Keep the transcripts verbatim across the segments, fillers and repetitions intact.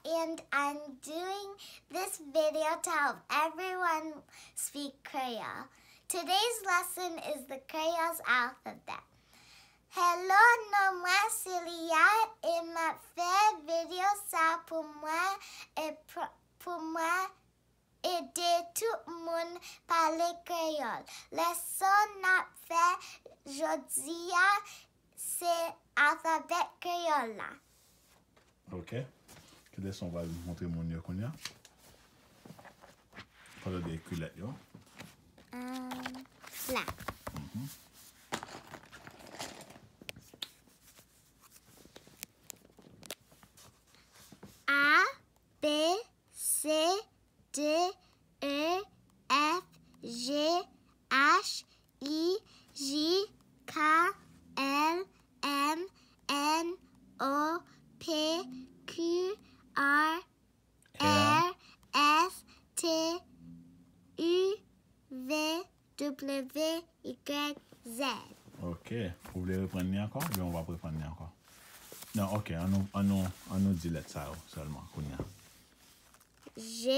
and I'm doing this video to help everyone speak Creole. Today's lesson is the Creole alphabet. Hello, non mwen se Lia e m ap fè videyo sa pou mwen e pr- pou mwen ede tout moun pale kreyòl. Leson n ap fè jodi a se alfabè kreyòl la. Ok. Ki leson w pral montre moun yo kounye a? Fò yo de ekri lèt yo. Um, la. A, B, C, D, E, F, G, H, I, J, K, L, M, N, O, P, Q, R, R, S, T, U, V, W, Y, Z. Ok. Ou vle reprann li ankò? Oubyen ou p ap reprann li ankò? Non, ok. An nou, an nou, an nou di lèt sa yo sèlman kounye a. J.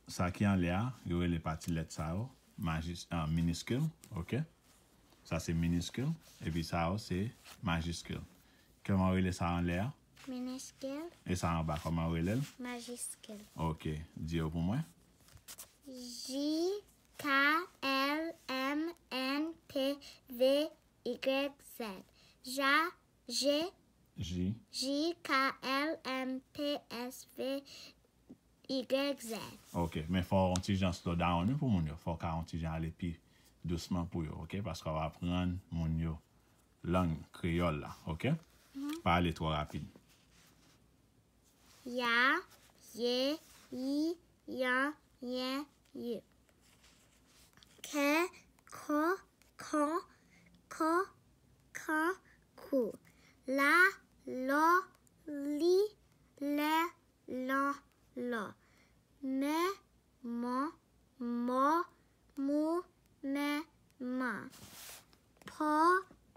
Sa ki anlè a, yo rele pati lèt sa yo majis, ah, miniskil. Ok. Sa se miniskil. Epi sa yo se majiskil. Kòman yo rele sa anlè a? Miniskil. E sa anba, kòman yo rele l? Majiskil. Ok. Di yo pou mwen. J, K, L, M, N, P, V, Y, Z. Ja, J, J. J, K, L, M, P, S, V, Y, Z. Ok, men fò w yon ti jan slow down wi pou moun yo. Fò w ka yon ti jan ale pi dousman pou yo, ok? Paske w ap aprann moun yo lang kreyòl la, ok? Pa ale twò rapid. Ya, ye, yi, yan, yen, yu. Kè, kò, kàn, kò, kan, kou. La, lò, li, lè, lan, lò. Mè, mò, mò, mou, mè, man. Pò,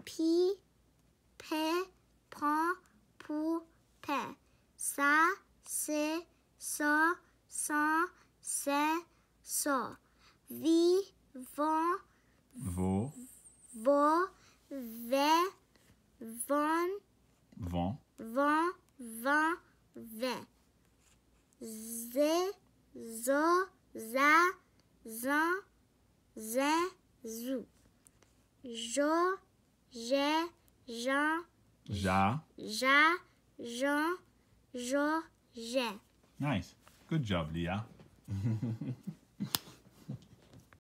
pi, pè, pan, pou, pè. Sa, se, sò, san, sè, sò. Vi, von, Vo, vo, vè, von, von, van, van, vè. Ze, zo, za, zan, zen, zou. Jo, jè, jan, ja, ja, jan, jo, jè. Nice. Good job, Lia.